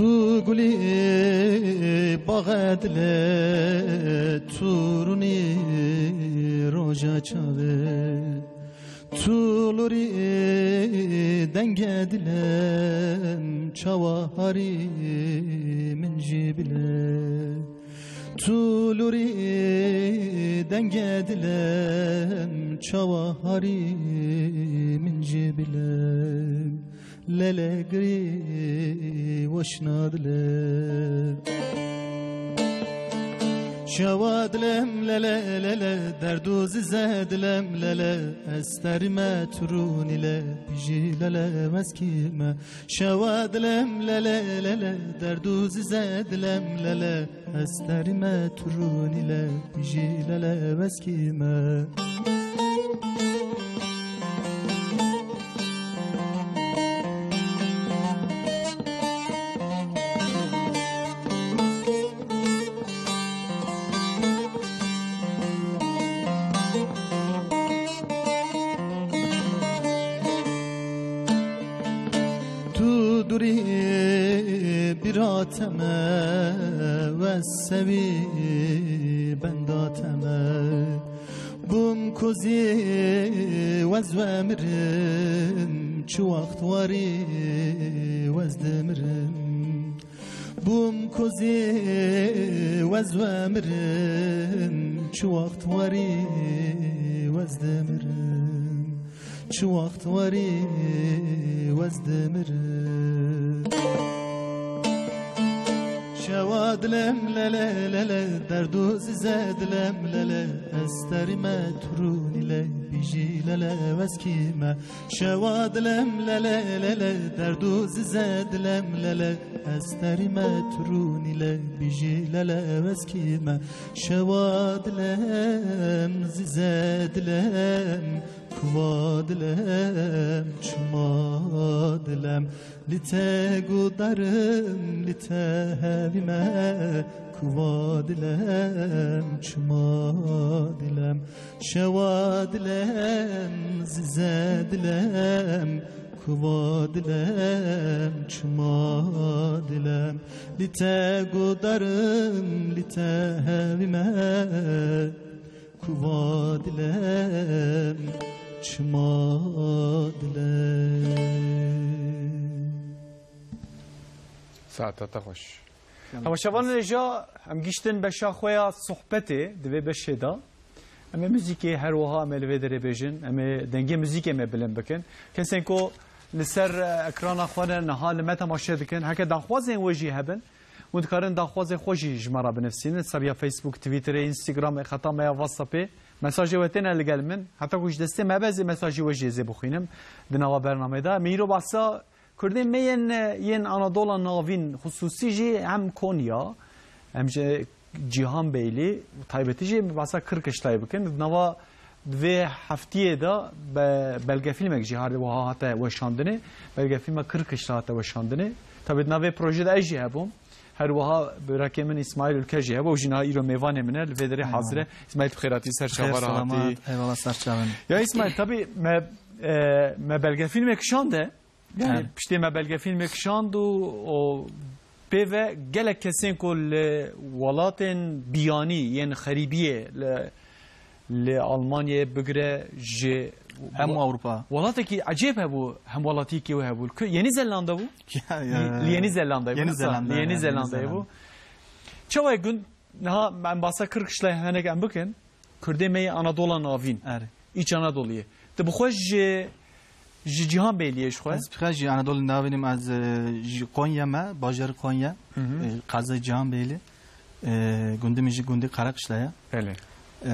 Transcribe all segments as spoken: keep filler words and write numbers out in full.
Tu gulî baxê dile, tu rûnî roja çavê, tu lorî dengê dilem, çawa harî min jî bile. Tu lorî dengê dilem, çawa harî min jî bile. Lele girî weşna dile. Şewa dilem lele lele, derd û zize dilem lele, ez terî me tu rûnî le, bijî lele weskî me. Şewa dilem lele lele, derd û zize dilem lele, ez terî me tu rûnî le, bijî lele weskî me. Tu durî bîra te me, wez sewî benda te me. Bûm kozî wez wemirim, çi wext warî wez dimirim. Bûm kozî wez wemirim, çi wext warî wez dimirim. Çi wext warî wez dimirim. Şewa dilem lele lele, derd û zize dilem lele, ez terî me tu rûnî le, bijî lele weskî me. Şewa dilem lele lele, derd û zize dilem lele, ez terî me tu rûnî le, bijî lele weskî me. Şewa dilem zize dilem, kuva dilem, çima dilem, li te gudarim, li te hevî me, kuva dilem, çima dilem, şewa dilem, zize dilem, kuva dilem, çima dilem, li te gudarim, li te hevî me. Kuva dilem, çima dilem. Saeta te xweş. Temaşevanên hêja, em giştin beşa xwe ya sohbetê di vê beşê de. Em ê muzîkê her wiha em ê li vê derê bêjin. Em ê dengê muzîkê me bilind bikin. Kesên ku li ser, e, ekrana xwe ne niha li me temaşe dikin. Heke daxwazên we jî hebin, hûn dikarin daxwazê xwe jî ji me re binivîsînin. Ser ya Facebook, Twitterê, Instagramê, xeta me ya WhatsAppê. Mesajê we têne li gel min. Heta ku ji destê me be, ez ê mesajê we jî ez ê bixwînim di nava bernameyê de. Me îro behsa Kurdên me yên, yên Anadola Navîn, xisûsî jî hem Konya, hem jî Cîhanbeylî, taybetî jî behsa Kirkişlayê bikin. Di nava vê heftiyê de be-, belgefîlmek jî her wiha hate weşandinê. Belgefîlma Kirkişla hate weşandinê. Tabii di navê projê de ez jî hebûm. Her wiha birakê min Îsmaîl Ülke jî hebû. Ew jî niha îro mêvanê min e. Li vê derê hazir e. Eyvallah. Îsmaîl, tu bi xêratî, ser çava re hatî. Eyvallah, ser çavan. Ya Îsmaîl, tabii me, e, me belgefîlmek kişande. Yani piştê me belgefîlmê kişand û o pê ve gelek kesên ku li welatên biyanî yên xerîbiyê li, li Almanyayê bigire ji hem Ewropa. Welatekî ecêb hebû, hemwelatiyekî wê hebû. Li Yeni Zelanda bû? Ya, ya. Li, li Yeni Zelanda bû. Yeni Zelanda, Yeni Zelanda bû. Çawa gund niha em basa Kirkişlay henek em bikin. Kurdê me yê Anadola Navîn. Erê. Îç Anadoliyê. Tu bi xwe ji, ji Cîhanbeyliyê ji xwe? Ez bi xwe ji Anadolê Navîn im, ez, e, ji Konya me, bajarê Konya, Hı hı. e, qezayê Cîhanbeylî. E, gundê min jî gundê Qereqişle ye. Belê. E,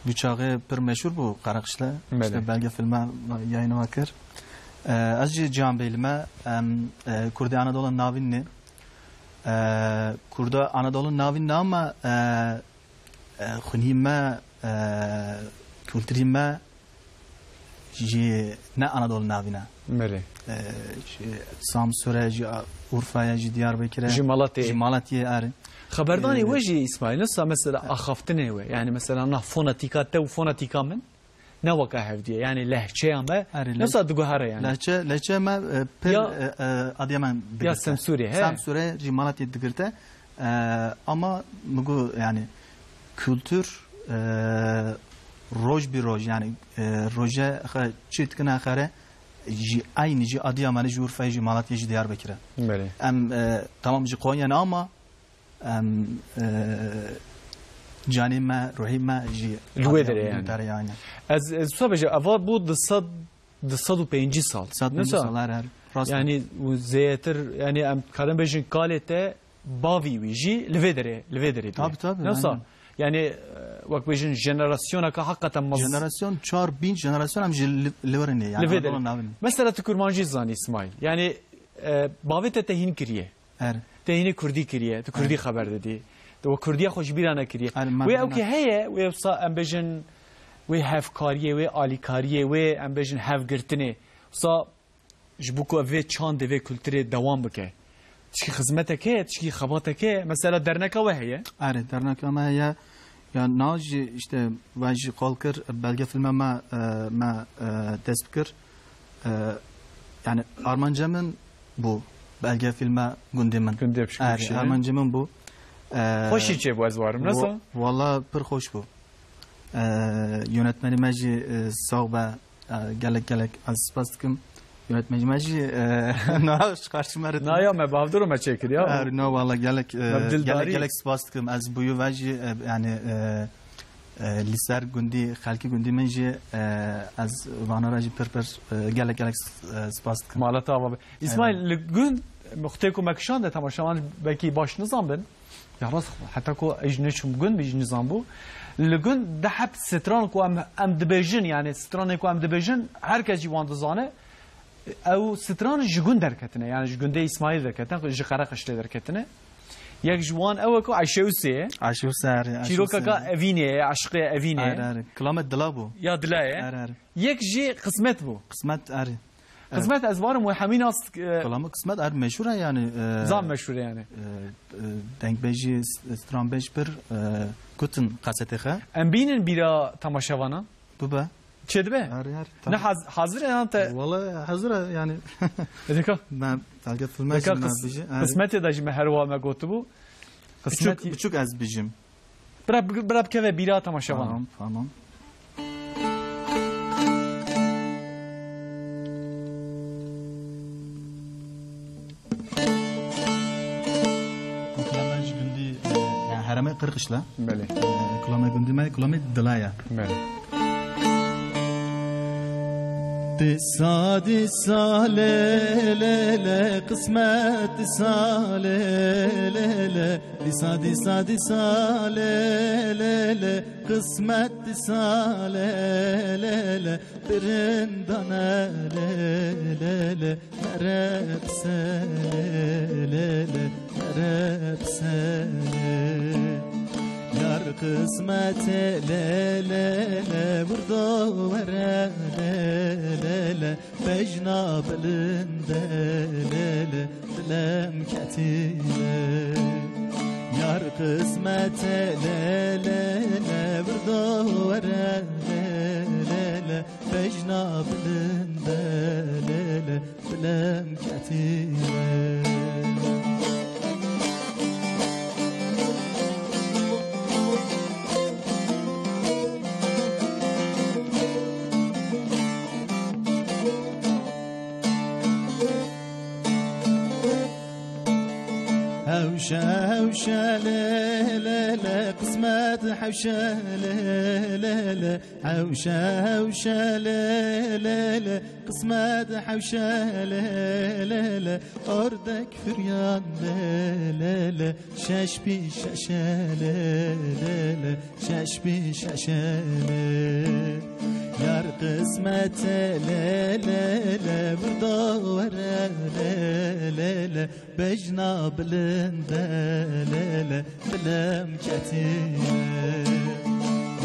bi çaxê pir meşhur bû Qereqişle. Belê. İşte belge filme yayınıma kir. E, ez jî Cîhanbeylî me, em, e, Kurdê Anadola Navîn ne. E, Kurda Anadola Navîn ne ama, e, E, xwînî me, e, kulturî me jî ne Anadolu navîn e. Belê. E, jî Samsur e, jî Urfa ye, jî Diyarbekir e, Jî Malatê. Jî Malatiyê, erê. Xeberdanê E, we jî, Îsmaîl, wisa mesela axaftinê we. Yani mesela na fonetîka te û fonetîka min? ne weka hevdî ye. Yanî lehçeya me Erê, leh- nesa diguhere yani. Lehçe, lehçe me, e, pir, Ya- e, e, Adıyaman Ya digirte. Semsûrê, he. Semsûrê jî Malatya digirte. E, ama mi got yani kültür, e, roj bi roj yani, e, roje xe çi dikine xere jî aynî jî Adıyamanê jî Urfayê jî Malatya jî Diyarbekir'e. Belê. Em, e, tamam jî Konya ne ama em, e, canê me, ruhî me jî Li wê Adıyaman derê yani. Dere yani. Ez, ez wisa bêjim, eva bû du sed, du sed û pêncî sal. Du sed û pêncî Nisa? Sal, her, her. Rast. Yani, û zêdetir, yani, em karin bêjin kalê te bavî wî jî li vê derê, li vê derê Tabii, bûye. Tabii, Nisa? Aynen. Yani, e, wek bêjin jenerasyoneka hakikaten mez- Jenerasyon, çar bin jenerasyon em jî li, li vir in, yani, Li vê Anadolu derê. Navin. Mesela tu kurmancî zanî, İsmail. Yani, e, bavê te te hîn kiriye. Er. Te hînê kurdî kiriye, tu kurdî Er. Xeber didî. Tu we kurdiya xwe ji bîra nekiriye. Er, me Wê ew bîra kî ne- heye, wê wisa em bêjin, wê hevkariyê, wê alîkariyê, wê em bêjin hevgirtinê. Wisa ji bo ku vê çandê, vê kulturê dewam bike. Tişkî xizmetek heye, tişkî xebatek heye. Mesela derneka we heye. Erê, derneka me heye. Ya na jî işte ve jî qal kir, belge filme me, e, me, e, dest kir. E, yani armanca min bû. Belge filme gundê min. Gundê bişkî Erê, bişîne. Armanca min bû. E, Xweşî çê bû ez warim, wa- nasa? Wala pir xweş bû. E, yönetmenî me jî, e, sağ be, e, gelek gelek ez spas dikim. Yönetmenî me jî, e, na ji karşıma re Naya me bavdiro me çêkir ya. Er, na wala gelek, e, Me bi dildarî. Gelek gelek spas dikim. Ez bûyû ve jî, e, yani, e, e, li ser gundî, xelkî gundî min jî, e, ez vana re jî pir pir, e, gelek gelek s-, e, spas dikim. Maleta ava be. İsmail, Evet. Li gund, muxtê ku me kişande temaşevan belkî baş nizan bin. Ya rast, heta ku ez jî neçûm gund, min jî nizan bû. Li gund di heb stran ku em, em dibêjin, yani stranê ku em dibêjin, her kes jî wan dizane. Ew stran ji gund derketine, yani ji gundê İsmail derketine, ji Qereqişlê derketine. Yek ji wan ew e ku Ayşe Usê ye. Ayşe Usê, erê, Ayşe Çîrokeka Usê. Evînê ye, aşiqê Evînê ye. Erê, erê. Kilame dila bû. Ya dila ye. Erê, erê. Yek jî Qismet bû. Qismet, erê. Qismet, ez barim we hemî nas dik-, e, Kilame Qismet, erê, meşhur e yani, e, Zan meşhur e yani. E, e, dengbêjî, s-, stranbêj pir, e, kutin kasetê xe. Em bînin bîra temaşevanan. Bibe. Çê dibe? Her, her, Ne tabii. haz-, hazir e yan te? Wala hazir e yani. Deka. Me belge filme Deka jî me qis-, bijî, yani. Qismetê de jî me her wa me gotibû. Qismet Biçûk, biçûk ez bijîm. Bira, bira bikeve bîra temaşevan. Tamam, tamam. Kulame ji gundî, e, yani herêmê Qirqişle. Belê. E, kulame gundî me, kulame dila ye. Belê. Dîsa, dîsa, lê, lê, lê, qismet dîsa, lê, lê, lê. Dîsa, dîsa, dîsa, lê, lê, lê, qismet dîsa, lê, lê, lê. Birindane, lê, lê, lê, mere qise, lê, lê, lê, mere qise, lê. Yar qismete, lê, lê, lê, wirdo were, lê, lê, lê, bejna bilinde, lê, lê, dilem ketine. Yar qismete, lê, lê, lê, wirdo were, lê, lê, lê, bejna bilinde, lê, lê, dilem ketine. Hewşe, hewşe, lê, lê, lê, qismet hewşe, lê, lê, lê. Hewşe, hewşe, lê, lê, lê, qismet hewşe, lê, lê, lê, ordek firyan, lê, lê, lê, şeş bi şeşe, lê, lê, lê, şeş bi şeşe, lê. Yar qismete, lê, lê, lê, wirdo were, lê, lê, lê, bejna bilinde, lê, lê, dilem ketine.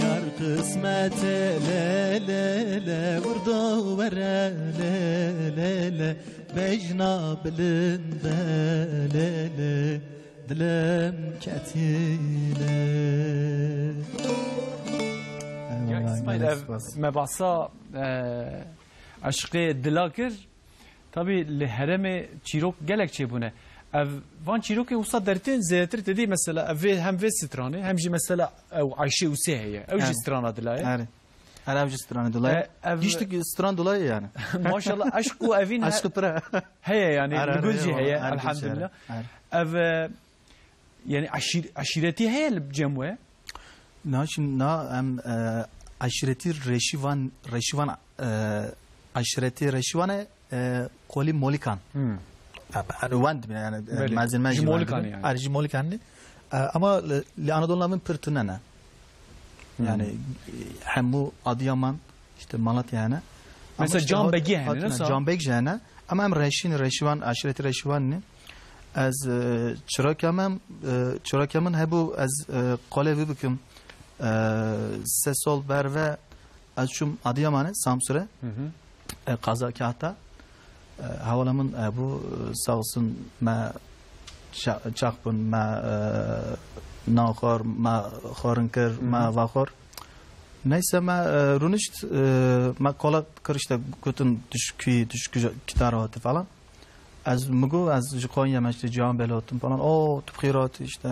Yar qismete, lê, lê, lê, wirdo were, lê, lê, lê, bejna bilinde, lê, lê, dilem ketine. Ya Gelek, Îsmaîl, gelek ev spas. Me behsa, e, eşqê dila kir. Tabî li herêmê çîrok gelek çêbûne. Ev, van çîrokên wisa dertên zêdetir te dî mesela ev vê, hem vê stranê hem jî mesela ew Ayşê Ûsê heye. Ew jî Erê. Strana dila ye. Erê. Erê, ev jî strana dila ye. E, ev Giştik stran dila ye yani. Maşallah, eşq û evîn he-, Eşq pir e. Heye yani, Erê, li gul erê, jî heye, erê, gul jî, elhamdülillah. Erê. Ev, e, Yani eşîr-, eşîretî heye li cem we? Na, şimdi na em, e, eşîretî Reşîvan, Reşîvan, e, eşîretî Reşîvan e, e, kolî Molîkan. Hmm. E, yani wan dibîne yani, e, Belê. Mezin me Ji jî wan Molîkan dibîne. Yani. Er jî Molîkan ne. E, ama li, li Anadolu navin pir tune ne. Hmm. Yani, e, hemû Adıyaman, işte Malatya yani. Ama Mesela işte Can hat-, Begî hene, hatine, nasıl? Can Beg jî hene. Ama em Reşîn, Reşîvan, aşireti Reşîvan ne. Ez, e, çiraka me, e, çiraka min hebû, ez, e, qolê wî bikim. E, se sol berve ez çûm Adıyamanê, Samsure. Hı hı. E, qaza Kahta. E, hevala min, e, bû, e, sağ olsun me ça-, çax bûn, me, e, naxwar, me xwarin kir, Hı hı. me vaxwar. Neyse me, e, rûnişt, e, me kola kir işte gotin tu ji kî, tu ji kî-, kî taraf hatî falan. Ez mi got, ez ji Konya me, işte Cihan Beyli hatim falan. O, tu bi xêr hatî, işte,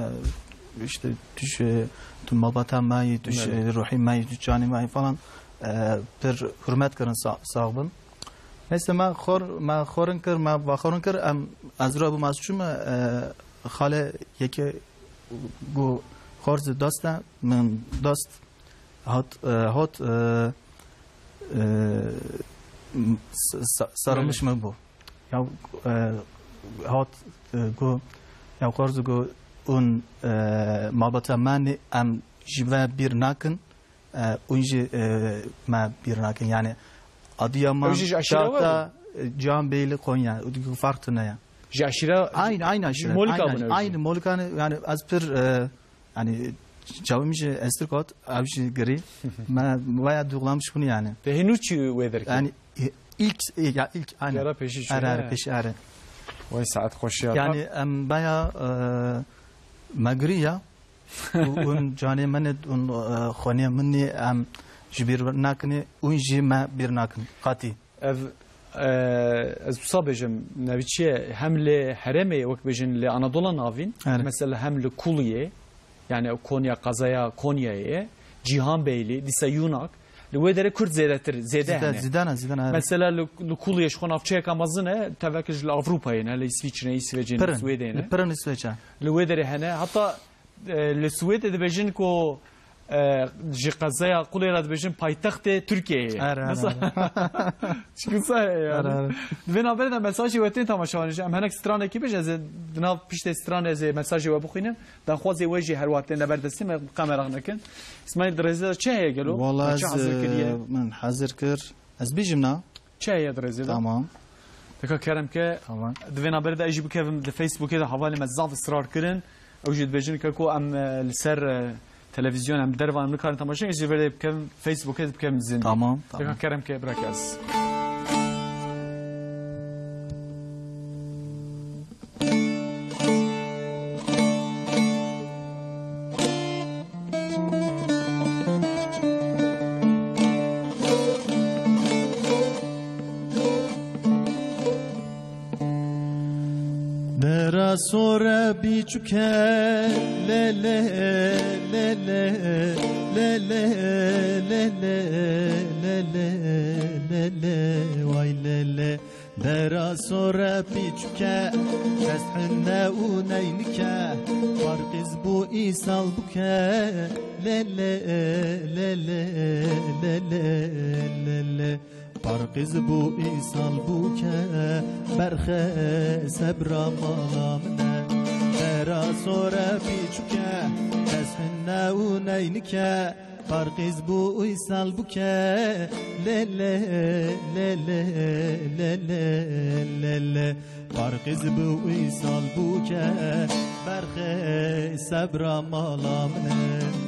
işte, tu ji, tu malbata me yî, tu ji Belê. Ruhî me yî, tu canê me yî falan. E, pir hurmet kirin, sa-, sax bin. Neyse me xor, me xorin kir, me vaxorin kir, em, ez rabûm, ez çûme, e, xale yeke got, xor zî dost e, min dost hat, e, hot, e, e, s-, sa-, sarılmış Belê. mı bu? Ya, e, hat, e, got, ya xor zî got, un, e, malbata me ne, em ji ve bir nakin, e, un jî, e, me bir nakin. Yani, Adıyaman, Ew jî ji aşîra we Çata, bû? E, Cihan Beyli, Konya. O fark tune ya. Ji aşîra, Aynı, aynı aşîra. Molîka Aynı, bûn ew jî. Aynı Molîka ne, yani, ez pir, e, yani, çavim jî estir kot, ev jî girî. Me baya duygulanmış bunu yani. Te hênû çi wê derkevî? Yani, e, ilk, e, ya ilk, aynen. Cara peşî çû, Are, are, he? Peşî, are. Vay saet xweş ya. Yani, em baya, e, me girî ya. Û, ûn canê min ê, ûn, e, xwenê min ê, em ji bîr nakinê, ûn jî me bîr nakin. Qatî. Ev, e, ez wisa bêjim, nevî çi ye? Hem li herêmê, wek bêjin, li Anadola Navîn, Erê. Mesela hem li Kuliyê, yani Konya, qezaya Konyayê, Cîhanbeylî, dîsa Yunak, li wê derê Kurd zêdetir, zêde Zêde, hene. Zêde ne, zêde ne, erê. Mesela li, li Kuliyê ji xwe navçeyeka mezin e, tevek ji li Avrupayê ne, li Îsvîçrê, Îsvecê ne, Pirin, Swêdê ne. Li Pirin Îsveç e. Li wê derê hene. Heta, e, li Swêdê dibêjin ku, e, ji qezaya Qulê re dibêjin paytextê Tirkiyeyê ye. Erê, erê, Mesela, erê. Çiqasa heye yani. Erê, erê. Di vê navberê de mesajê we tên temaşevanê jî. Em hinek stranekî bêjin, ez ê di nav piştê stranê ez ê mesajê we bixwînim. Daxwazê we jî her wext têne ber destê me, qe meraq nekin. Îsmaîl, di rêzê de çi heye gelo? Wala Me çi ez, hazir kiriye? e, min hazir kir. Ez bêjim na? Çi heye di rêzê de? Tamam. Dika kerem ke, Tamam. Di vê navberê de ez jî bikevim di Facebookê de, hevalê me zaf israr kirin. Ew jî dibêjin ke ku em, e, li ser, e, televîzyon em dervan em nikarin temaşe, ez jî vê bikevim Facebookê, dibikevim zindî. Tamam, tamam. Dika kerem ke, bira ke ez. Dera sore biçuke, le le, le le, le le, le le, le le, le le, vay le le. Dera sore piçuke, dest hine û neynike, parqiz bû îsal bûke, le le, le le, le le, le le. Parqiz bû îsal bûke, berxe sebra mala min e. Dera sore piçuke, dest hine û neynike, Parqiz bû îsal bûke, le le, le le, le le, le le. Parqiz bû îsal bûke, berxe sebra mala min e.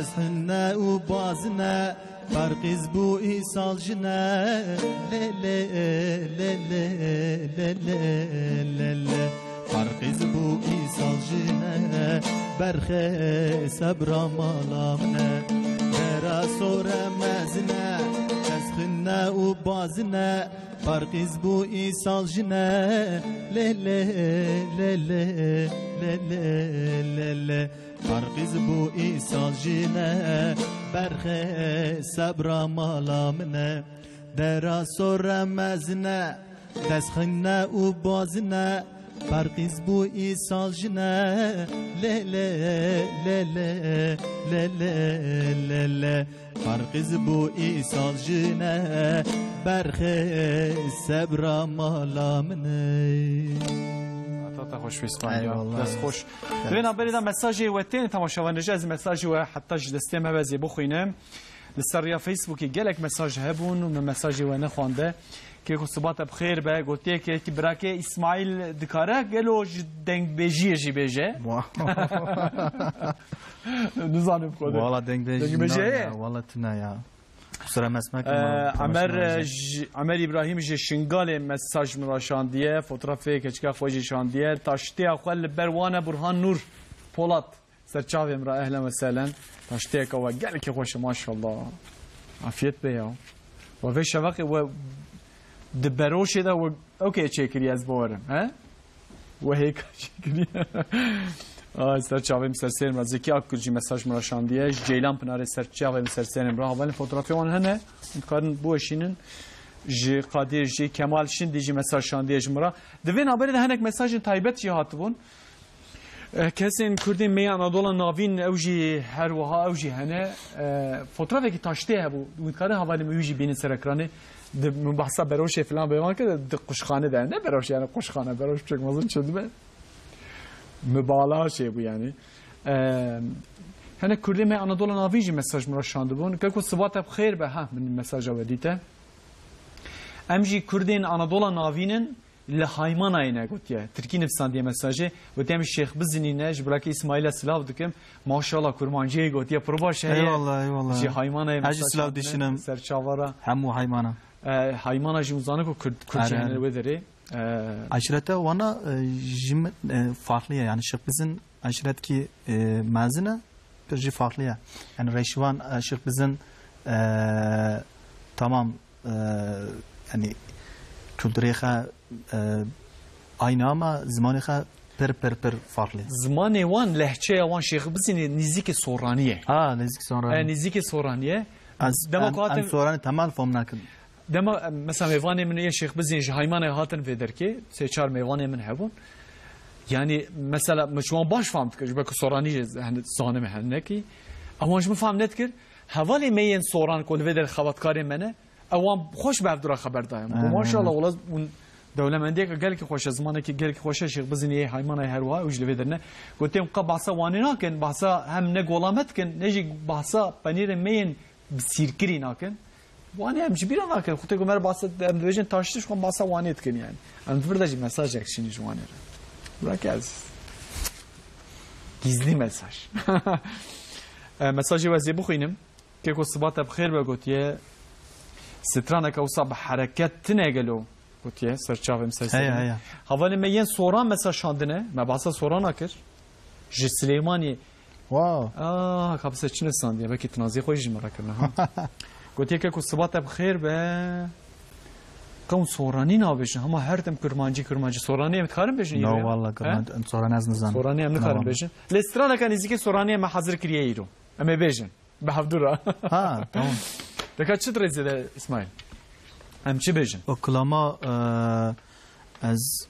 Dest hine û bazine, Berqîz bû îsal jine. Lê lê lê lê lê lê lê lê. Berqîz bû îsal jine, berxê sebra mala min e. Dera sore mezine, dest xine û bazine. Berqîz bû îsal jine. Lê lê lê lê lê lê lê lê. Berqîz bû îsal jine, berxê sebra mala min e. Dera sore mezine, dest xine û bazine. Berqîz bû îsal jine. Lê lê lê lê lê lê lê lê. Berqîz bû îsal jine, berxê sebra mala min e. Heta te xweş wî, Spanî. Eyvallah. Dest xweş. Di vê navberê de mesajê we tên temaşevanê ji, ez mesajê we heta ji destê me be ez ê bixwînim. Li ser riya Facebookê gelek mesaj hebûn û min mesajê we nexwande. Kêko sibate bi xêr be, gotiye ke ki birakê Îsmaîl dikare gelo ji dengbêjiyê jî bêje. Wa- Nizanim xwe de. Wala dengbêjî Dengbêjî ne heye? Ya, wala tune ya. Kusura mesmek Ee, ama Emer, konuşma e, j-, Emer İbrahim ji Şingalê mesaj min ra şandiye, fotoğrafê keçika xwe jî şandiye. Taştiya xwe li ber wane Burhan Nur Polat. Ser çavê min ra, ehlen ve sehlen. Taştiyeke we gelekî xweş e, maşallah. Afiyet be ya. We vê şeveqê we di beroşê de we ew kê çêkiriye, ez bawerim, he? We hêka çêkiriye. Ay, ser çavê min, ser serê min ra. Zekî Akgül jî mesaj min ra şandiye. Ji Ceylan Pinarê ser çavê min, ser serê min ra. Hevalên fotoğrafê wan hene. Hûn dikarin biweşînin. Ji Kadir, ji Kemal Şindî jî mesaj şandiye ji min ra. Di vê navberê de hinek mesajên taybet jî hatibûn. Eh, kesên Kurdên me yê Anadola Navîn, ew jî her wiha, ew jî hene. Eh, fotoğrafekî taştê hebû. Hûn dikarin hevalên min wî jî bînin ser ekranê. Di, min behsa beroşê filan bê, wan kir, di quşxane de. Ne beroş yani, quşxane, beroş pek mezin çi dibe. Mibalağa şey bu yani. Eh, hinek Kurdên me yê Anadola Navîn jî mesaj min ra şandibûn. Keko sibate bi xêr be. Ha, min mesaja we dîte. Em jî Kurdên Anadola Navîn in. Li Haymanayê ne gotiye. Tirkî nivîsandiye mesajê. Gotiye, em Şêx Bizinî ne, ji birakê Îsmaîlê silav dikim. Maşallah, kurmanciyê gotiye, pir baş heye. Eyvallah, eyvallah. Ji Haymanayê Ez jî mesaj silav hatine dişinim. Ser çavara. Hemû Haymana. E, Haymana jî hûn zanin ku Kurd, Kurdçî Erê. Hene li wê derê. E, Eşrete wana, e, ji min, e, farklı ye. Yani Şêx Bizin eşretkî, e, mezin e. Pir jî farklı ye. Yani rêşiwan, e, Şêx Bizin, e, tamam, e, yani kültürê xwe, e, aynı ama zimanê xwe pir, pir, pir farklı. Zimanê wan, lehçeya wan Şêx Bizinê nêzîkî soranî ye. Ha, nêzîkî soranî. E, nêzîkî soranî ye. Ez, Dema em, ku hatin em soranî temel fom nakin. Dema, em, mesela mêvanê min ê Şêx Bizin ji Haymanê hatin vê derkê, sê çar mêvanê min hebûn. Yani mesela min ji wan baş fam dikir, ji ber ku soranî jî, hani, zanim, hinekî. Ewan ji min fam nedikir. Hevalê me yên soran ku li vê derê xebatkarê me ne, ewan xweş bi hevdû re xeber daye. Got, Ee. Maşallah, wela hûn dewlemendiyeke gelekî xweş e, zimanekî gelekî xweş e, Şêx Bizinê yê Haymanayê her wiha, ew jî li vê derê ne. Gotiye, hûn qe behsa Wanê nakin, behsa hem ne gola me dikin, ne jî behsa penêrên me yên bi sîrkirî nakin. Wanê em ji bîra nakin. Xwetê ku me re bahse, em dibêjin taştî, ji xwe bahsa Wanê dikin yani. Em di vir de jî mesajek şînî ji Wanê re. Bira ke ez gizlî mesaj. E, mesajê we ez ê bixwînim. Keko sibate bi xêr be gotiye. Straneke wisa bi hereket tine gelo. Gotiye, ser çavê min, ser serê min. Heya, heya. Hevalê me yên Soran mesaj şandine. Me bahsa Sorana kir. Ji Silêmaniyê. Wow. Ah, kapse çi nisandiye, belkî tinazî xwe jî ji min re kirine, ha. Gotiye, keko sibate bi xêr be. Qewm Soranî nabêjin, hema her dem kurmancî, kurmancî. Soranî em dikarin bêjin? No, îro ya? Wallah, kurmancî, em Soranî ez nizanim. Soranî em nikarin bêjin. Lê straneke nêzîkê Soranî me hazir kiriye îro. Em ê bêjin. Bi hevdû re. Ha, tamam. Deka çi dirêzê de, Îsmaîl? Em çi bêjin? O kilama, e, ez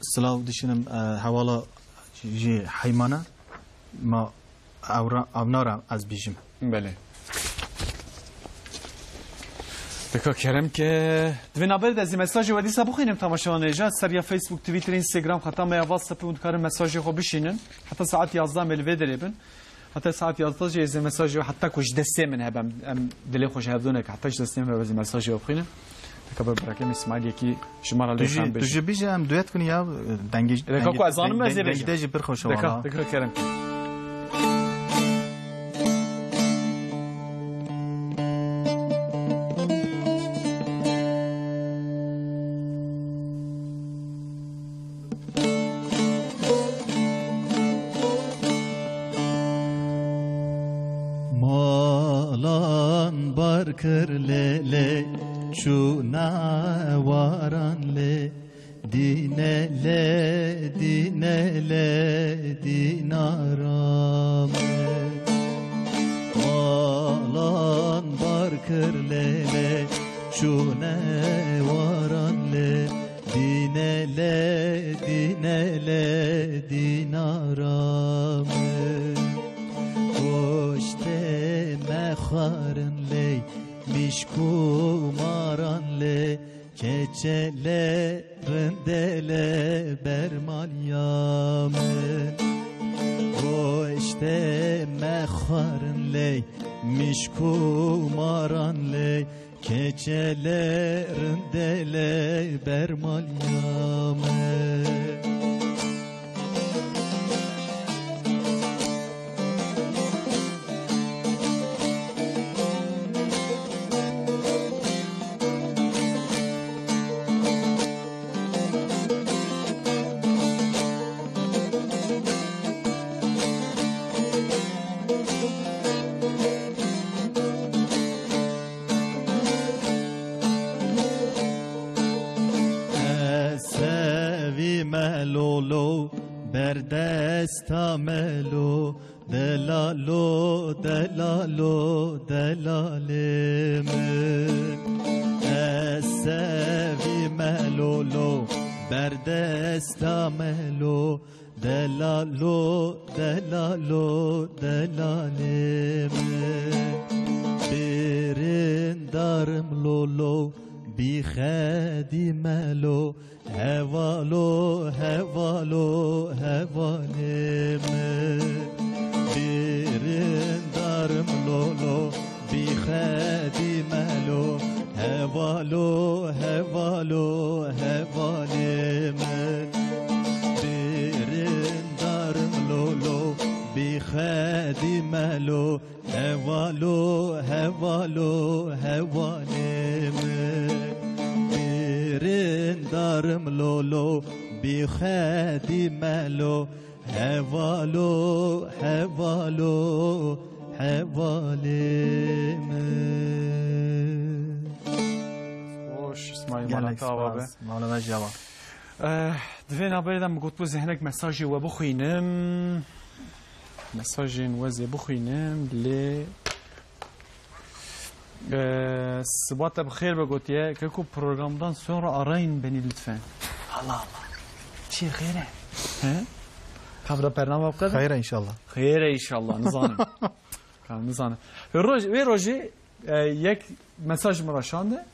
silav dişinim, e, hevala jî Heymana. Ma evra, evna re ez bêjim. Belê. Deka kerem ke. Di vê navberê de ez ê mesajê we dîsa bixwînim temaşevanê. Ji ser ya Facebook, Twitter, Instagram, xeta me ya WhatsApp, hûn dikarin mesajê xwe bişînin. Heta saet yazdeh me li vê derê bin. Heta saet yazdeh jî ez ê mesajê we, heta ku ji destê min hebe, em, em dilê xwe ji hevdû neke, heta ji destê min hebe ez ê mesajê we bixwînim. Ka bi birakem Îsmaîl yekî ji me re Tu lê jî, xan tu bêjî. jî bêje, em duet kunî ya, dengê, Reka dengê, ku ez zanim deng-, ez ê deng-, bêjim. dengê jî pir xweş e Reka, wala. reka kerem. Malan bar kir lê lê çûne waran lê dîne lê dîne lê dînara min. Malan bar kir lê lê çûne waran lê Dîne lê, dîne lê, dînara min. Goştê me xwarin lê, mişk û maran lê, keçe lê, rinde lê, bermaliya min. Goştê me xwarin lê, mişk û maran lê, Keçele rindele bermaliya me. Ez sevî me lolo, berdesta me lo, delalo, delalo, delalê min. Ez sevî me lolo, berdesta me lo, Delalo, delalo, delalê min. Bêrîndarim lolo, bîxedî melo, hevalo, hevalo, hevalê min. Bêrîndarim lolo, Bîxedî melo, hevalo, hevalo, hevalê min. Bêrîndarim lolo, bîxedî melo, hevalo, hevalo, hevalê min. Bêrîndarim lolo, bîxedî melo, Hevalo, hevalo, hevalê min. Hoş, İsmail, Gelek mala te ava be. Spas, mala me jî ava. Eh, di vê navberê de min gotibû ez hinek mesajê we bixwînim. Mesajên we zê bixwînim, lê Ee, Siba te bi xêr be gotiye. Keko programdan sonra arayın beni lütfen. Allah Allah. Çi xêr e? He? Kavra bername bu kadar. Xeyr e inşallah. Xêr e inşallah. Nizanim. Kav nizanim. Ve roj, ve rojê, e, yek mesaj mi raşande.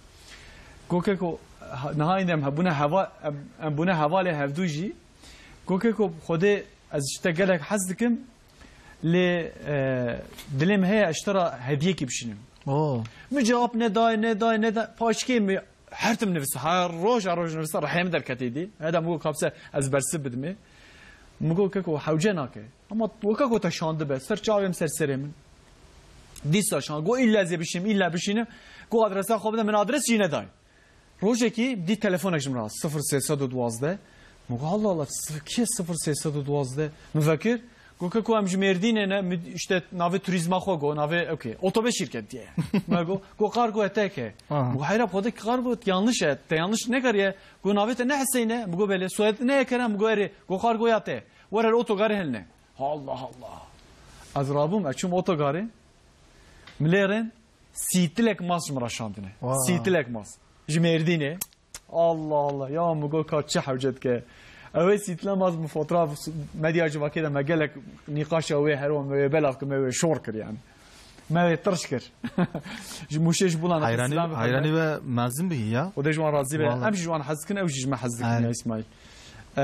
Go keko, ha, niha îndem, ha, bune heva-, em, em bune hevalê hevdû jî. Go keko, Xwedê ez ji te gelek hez dikim. Lê, e, dilê min heye ez ji te re hediyekî bişînim. Oo. Min cewab neday, neday, neday. Paşkê min her tim nivîsa. Her roj, her roj nivîsa. Rihê min derketê dî. Heda min got, kapse ez bersiv bidimê. Min got, keko, hewce nake. Ama weke ku te şandibe. Ser çavê min, ser serê min. Dîsa şand. Got, îlle ez ê bişînim, îlle bişînim. Got, adresa xwe bide. Min adres jî neday. Rojekî dî telefonek ji min re hat, sifir sê sed û duwazdeh. Min got, Allah Allah, sif-, kî ye sifir sê sed û duwazdeh? Min vekir, got, keko em ji Mêrdînê ne, min işte navê turîzma xwe got, navê, okey, otobüs şirketî ye. Me got, got, kargo te ke. Aha. Min got, heyra, xwedê kargo yanlış e, te yanlış nekiriye. Got, navê te ne Heseyîn e? Min got, belê. Soyad ne ye Kerem? Min got, erê. Got, kargoya te. Were li otogarê hilne. Allah Allah. Ez rabûm, ez çûm otogarê. Min lê rên, Sîtilek mas ji min re şandine. Wa. Sîtilek mas. Ji Mêrdînê. Allah Allah. Ya min got ka çi hewce dike. Ew ê sîtile mas min fotoğraf medya civakê de me gelek nîqaşa wê herwa me wê belav kir me wê şor kir yani. Me wê tirş kir. Ji Mûşê ji Bulan Heyranî, silam heyranî ve mezin bî ya. O de ji wan razî be. Vallahi. Em jî ji wan hez dikin, ew jî ji me hez dikin Aynen. ya Îsmaîl. E,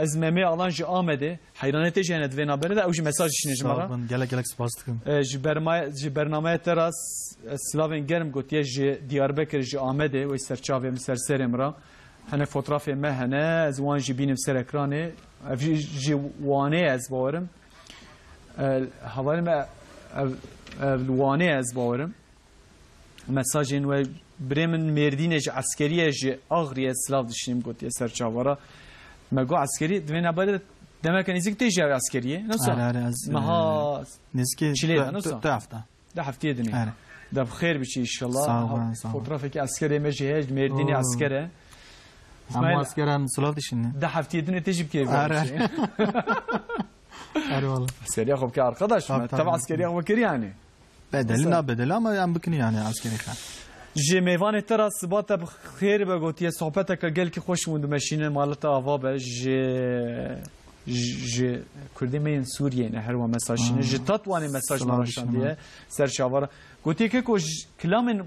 ez Memê Alan ji Amedê. Heyranê te jî hene di vê navberê de, ew jî mesaj dişîne ji me re. Sağ olun, gelek gelek spas dikim. E, ji berma-, ji bernameyê te re s-, e, silavên germ gotiye, ji Diyarbekir, ji Amedê, wê ser çavê min, ser serê min re. Hene fotrafê me hene, ez wan jî bînim ser ekranê. Ev jî ji Wanê ye, ez bawerim. E, hevalê me ev, ev li Wanê ye, ez bawerim. Mesajên we, birê min Mêrdînê ji eskeriyê, ji Axriyê silav dişînim, gotiye ser çavara. Me got eskerî, di vê navberê de demeke nêzîk tê jî ev eskeriyê. Nasıl? Are, are, ez, Meha e, nêzîkê çilê de, du, nasıl? Du, du hefta. Du heftiyê dinê. Are. De bi xêr biçî inşallah. Sağ ol, sağ ol. Fotoğrafekî eskerê me jî heye, Mêrdînê Oo. Esker e. Ama İsmail, asker em silav dişînin. Du heftiyê dinê tê jî bikê. Are. Are valla. Seriya xwe bike arkadaş. Tabii, me tabii. Tabii askeriya xwe kir yani. Bedeli, mesela, na bedeli ama em bikin yani askeriya xwe. Ji mêvanê te re siba te bi xêr be gotiye, sohbeteke gelkî xweş bûn, dimeşîne mala te ava be. Ji, ji, ji Kurdê me yên Sûriyê ne her wa mesaj şîne. Hmm. Ji Tatwanê mesaj me ra şandiye. Ser çavara. Gotiye keko ji kilamên,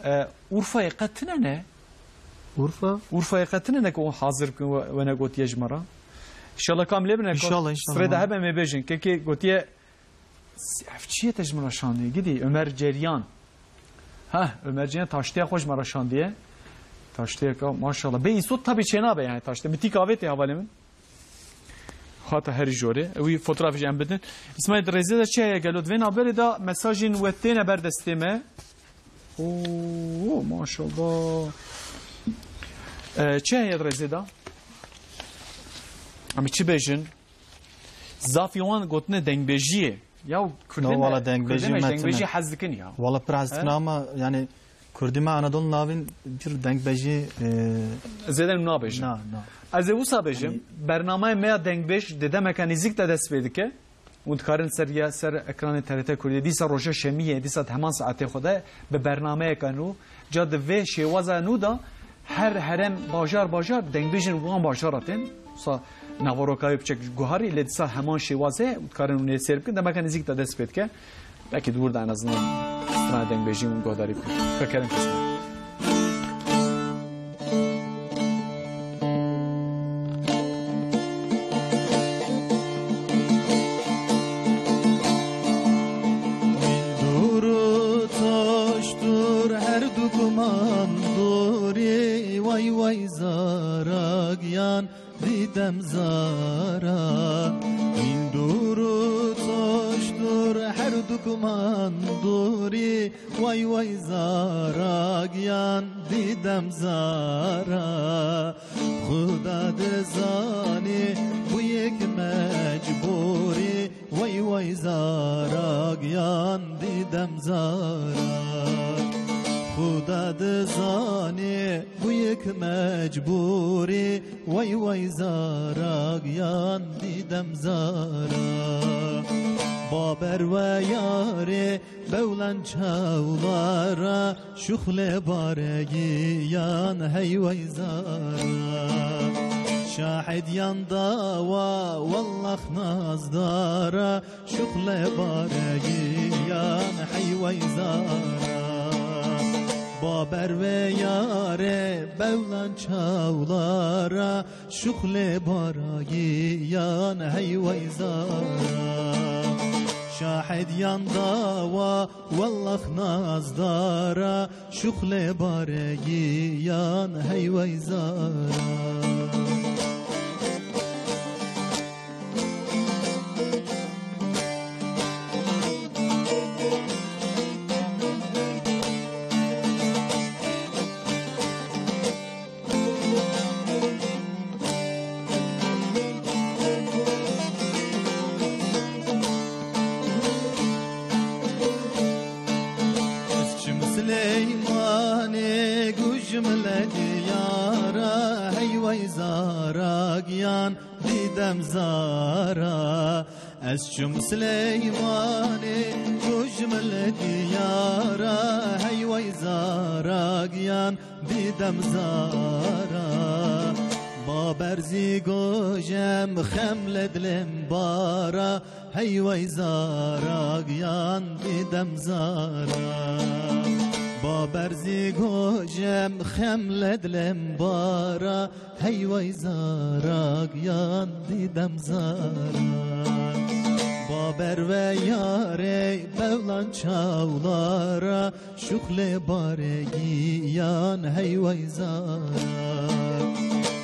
e, Urfayê qetine ne? Urfa? Urfayê qetine ne ku hazir bikin we, wene gotiye ji me ra. İnşallah kam lê bine. İnşallah, inşallah. Sirê de hebe me bêjin. Kekê gotiye, ev çi ye te ji min re şandiye? Gidî, Ömer Ceryan. Heh, Ömer Ceryan taştiya xwe ji me re şandiye. Taştiyeka, maşallah. Bê îsot tabii çênabe yani taştiya. Mitî kavê tê hevalê min. Hata herî jorê. Wî fotoğrafê jî em bidin. İsmail, di rêzê de çi heye gelo? Di vê navberê de mesajên we têne ber destê me. Oo, maşallah. E, çi heye di rêzê de? Em çi bêjin? Zafî wan gotine dengbêjiyê. Ya Kurdê me, wala dengbêjî Kurdê me me tine. Dengbêjî hez dikin ya. Wala pir hez dikin ama yani Kurdê me Anadolu navîn bir dengbêjî, e, zêde nabêjin. Na, na. Ez ê wisa bêjim, yani bernameyê me ya dengbêj di demeke nêzîk de dest pê dike. Hûn dikarin ser ya, ser ekranê T R T Kurdî. Dîsa roja şemiyê, dîsa di heman saetê xwe de bi bernameyeke nû, ca di vê şêwaza nû de her herêm, bajar, bajar, dengbêjên wan bajara tên. Wisa naveroka wê piçek guharî, lê dîsa heman şêwazê, hûn dikarin hûn ê sêr bikin, demeke nêzîk de dest pê dike. Belkî di wir de en azından strana dengbêjî hûn guhdarî bikin. Fekerin kesme. Min dûr û taş dûr, her dûkman dûrî, way way zara giyan didem zara. Min dûr û taş dûr, her dûkman dûrî, way way zara giyan didem zara. Xuda dizanî bûyek mecbûrî, way way zara giyan didem zara. Xuda dizanî bûyek mecbûrî, way way zara giyan didem zara. Baber we yarê bewlen çawlara, şuxlê baregiyan hey wey zara. Şahid yan dawa wallah nazdara, şuxlê baregiyan hey wey zara. Baber ve yare bewlen çawlara, şuxlê baragiyan hey wey zara. Şahid yan dawa wallah nazdara, şuxlê baregiyan hey wey zara. Ez çim Sileymanê, gujim le diyara, hey wey zara giyan didem zara. Ez çim Sileymanê, gujim le diyara, hey wey zara giyan didem zara. Baber zî gojem xem le dilem bara, hey wey zara giyan didem zara. Baber zî gojim xem li dilim bara, hey wey zara giyan dîdem zara. Baber ve yarê bewlan çawlara, şuxlê bare giyan hey wey zara.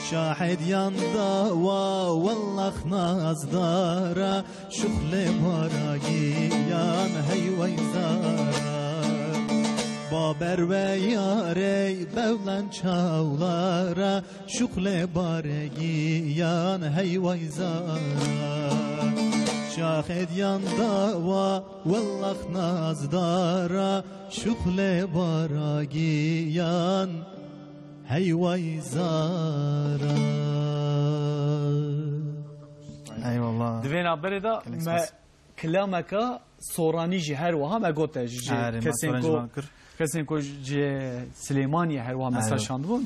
Şahid yan dawa wallah nazdara, şuxlê bara giyan hey wey zara. Baber ve yarê bewlan çawlara, şuxlê bare giyan hey wey zara. Şahid yan dawa wallah nazdara, şuxlê bara giyan hey wey zara. Eyvallah. Di vê navberê de Gelek me spas. Kilameka soranî jî her wiha me gote ji Erê, me kesên soran ku, ji van kir. Kesên ku ji Silêmaniyê her wiha mesaj Erê. Şandibûn.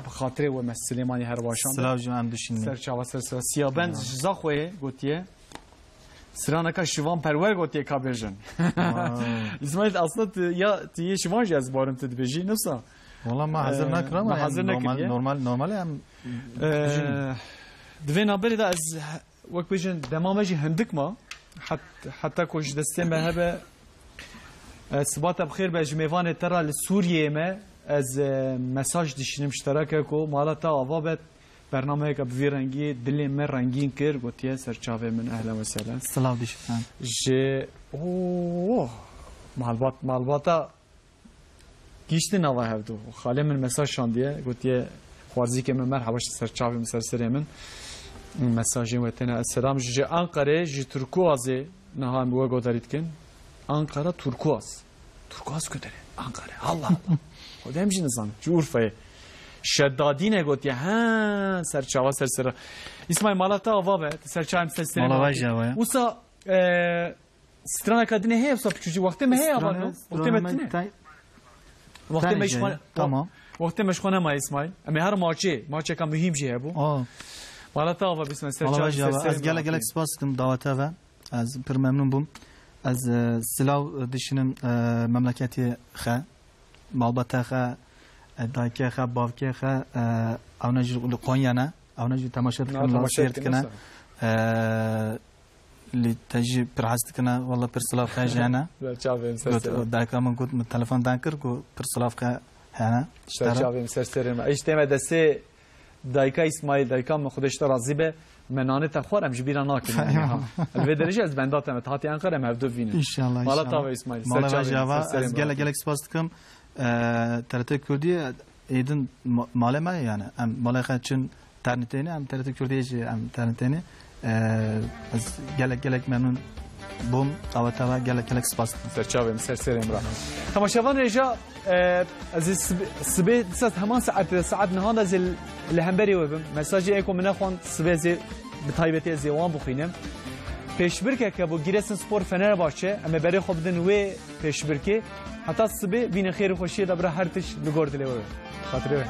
Bi xatirê we me Silêmaniyê her wiha şandin. Silav ji em dişînin. Ser çava ser sira. Siyabend Silav. Ji Zaxoyê gotiye. Straneka Şivan Perwer gotiye ka bêjin. Wow. İsmail, aslında tu, ya tu yê Şivan jî ez barim tu dibêjî, nifsa. Wala me hazir Ee, nakir ama me yani hazir normal, nekiriye. Normal, normal em Ee, dijînin. Di vê navberê de ez he-, wek bêjin dema me jî hindik ma. Het-, heta ku ji destê me hebe, e, sibata bi xêr be ji mêvanê te re li Sûriyeyê me. Ez, e, mesaj dişînim ji te re ke ku mala te ava be. Bernameyeke bi vî rengî dilê me rengîn kir, gotiye ser çavê min, ehlen ve sehlen. Silav dişî sen. Ji, oh, malbat, malbata gihîştin nava hevdu. Xalê min mesaj şandiye, gotiye xwarzîkê min merheba ji ser çavê min, ser serê min. Mesajên we têne. Selam ji Ankarê, ji Turkuazê niha em we godarî dikin. Ankara Turkuaz. Turkuaz ku derê? Ankara. Allah Allah. Xwedê em jî nizanin. Ji Urfayê. Şedadîne gotiye. He, ser çava ser sera. İsmail, mala te ava be. Ser çavê min, ser serê min. Mala vaj ava ya. Wisa, e, straneka dinê heye, wisa piçûcî. Wextê me heye, Strane, ama no. Wextê strane me me tine. tay-, Wextê tay me ji jeye. xwe, Tamam. wextê me ji xwe nema, İsmail. Em ê her maçê, maçeka muhîm jî hebû. Aa. Mala te ava be, İsmail, ser Mala çavê vaj ser ava. serê Ez min gelek, ava. gelek spas dikim dawete ve. Ez pir memnûn bûm. Ez, e, silav dişînim, e, memleketê xe, malbata xe, e, dayikê xe, bavkê xe, e, ewne jî li Konya ne, ewne jî temaşe Na, dikine, temaşe seyr dikine, dikine. sa. E, lê te jî pir hez dikine, walla pir silav xe ji hene. Ser çavê min, ser Got, serê min. Dayika min got, min telefon dan kir, got pir silav xe hene. Ser çavê min, ser serê min. Îşte me destê Dayika İsmail, dayika min, Xwedê ji te razî be, me nanê te xwar, em ji bîra nakin yani ha. Li vê derê jî ez benda te me, te hatî Enqere, em hevdu bînin. İnşallah, Mala inşallah. Tava İsmail, Mala ser çavê, ser ez serê gelek, gelek spas dikim. Ee, T R T Kurdî êdin ma-, malê me yani. Em malê xwe çin ternitêne, em T R T Kurdî jî em ternitêne. Ee, ez gelek, gelek memnun bûm. Daweta we gelek, gelek spas dikim. Ser çavê min, ser serê min re. Temaşevan rêja, e, ez ê sib-, sibê disa heman saetê de, saet nihan de ez ê li hemberî we bim. Mesajê ê ku min nexwand sibê ez ê bi taybetî ez ê wan bixwînim. Pêşbirkeke bo Giresunspor Fenerbahçe, em ê berê xwe bidin wê pêşbirkê. Heta sibê bînin xêr û xweşiyê de bira her tişt li gor dilê we be. Xatirê we.